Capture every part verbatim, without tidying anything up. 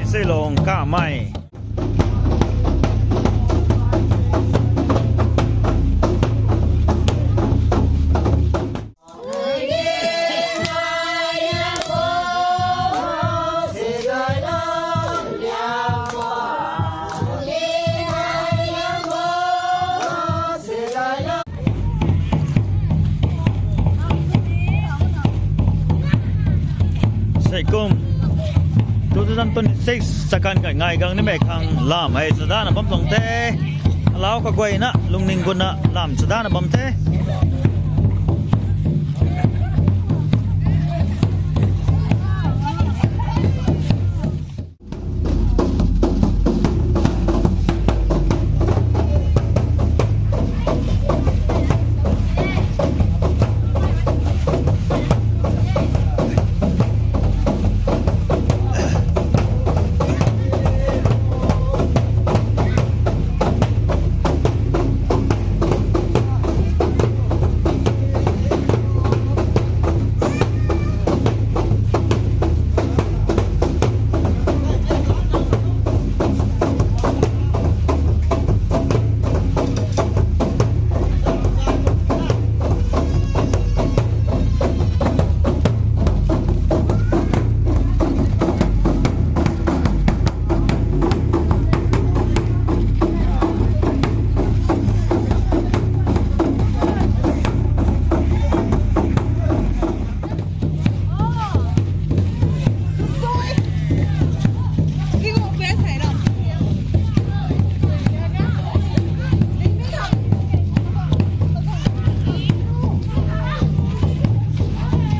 Shillong kamei. Seikum two thousand twenty-six chakan kai ngai gang nimei khang lam hei chadana bam tuang the. Alau kaguayna lungning guna lam chadana bam the.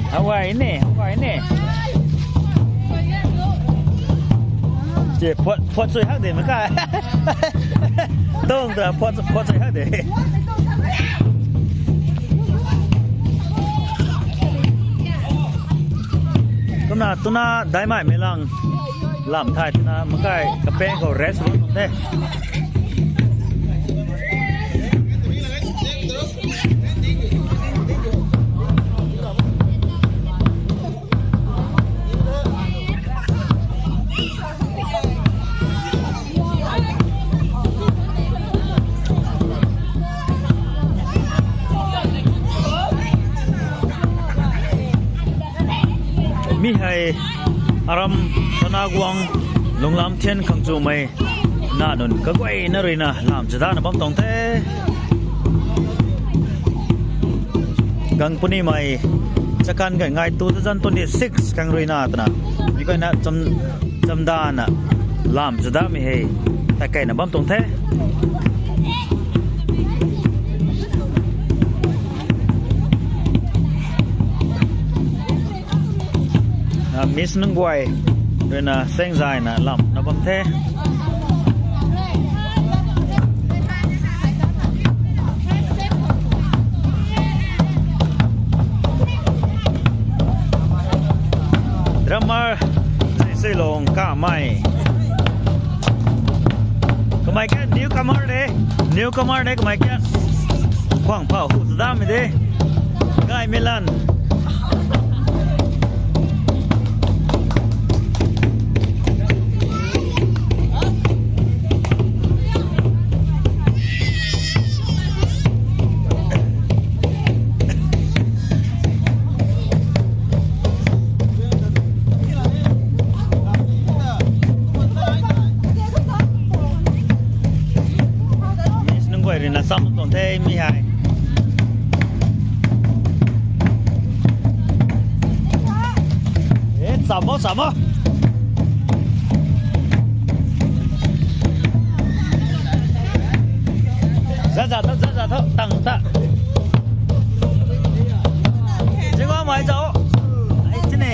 Hawa ini, hawa ini. Che, phot, phot sui hak de maka. Dong da phot, phot sui hak de. Kumna tuna daimei meilang lam thai tuna makai kapeng khou rest room the. Mi hei aram sana guang lunglam thian khang chumei na nunc kaguayna ruina lam chadana bam tuang the. Gang punimei chakan kai ngai two thousand twenty-six khang ruina twna mi guayna cham, chamdana lam chadamei hei takeina bam tuang the. Ah, Miss Nungguay ruina sengzaina lam na bam the. Drummer, Seiseilong Kamei. Kamei kian newcomer de, newcomer de kamei kian. Khwang phau hu dam de. Gaymeilan. Miss Nungguay ruina sam tuang the mi hei. Eh, sam o, sam o. Za za tho, za za tho, tang ta. Jingwa mai zau. Ai, chine.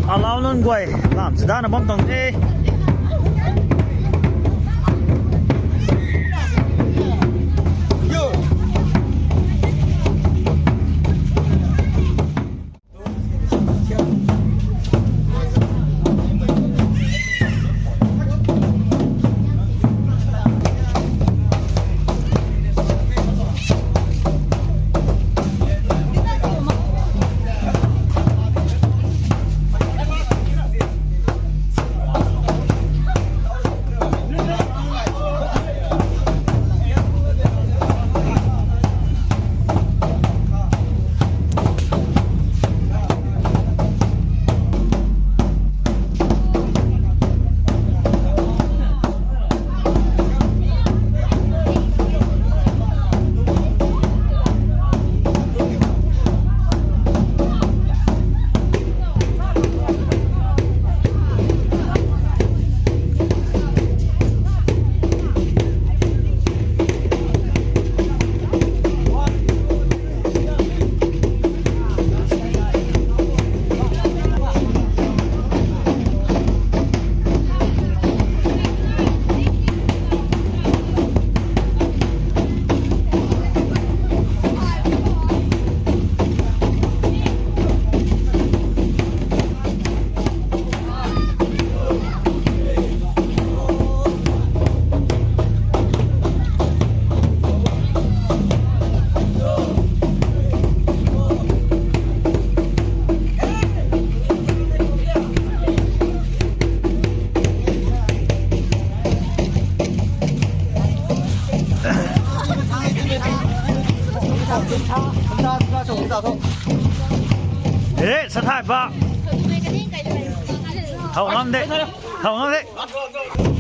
Alau nunc guay lam chadana bam tuang the. E, sa thay pa. Thow ngam de. Thow ngam de.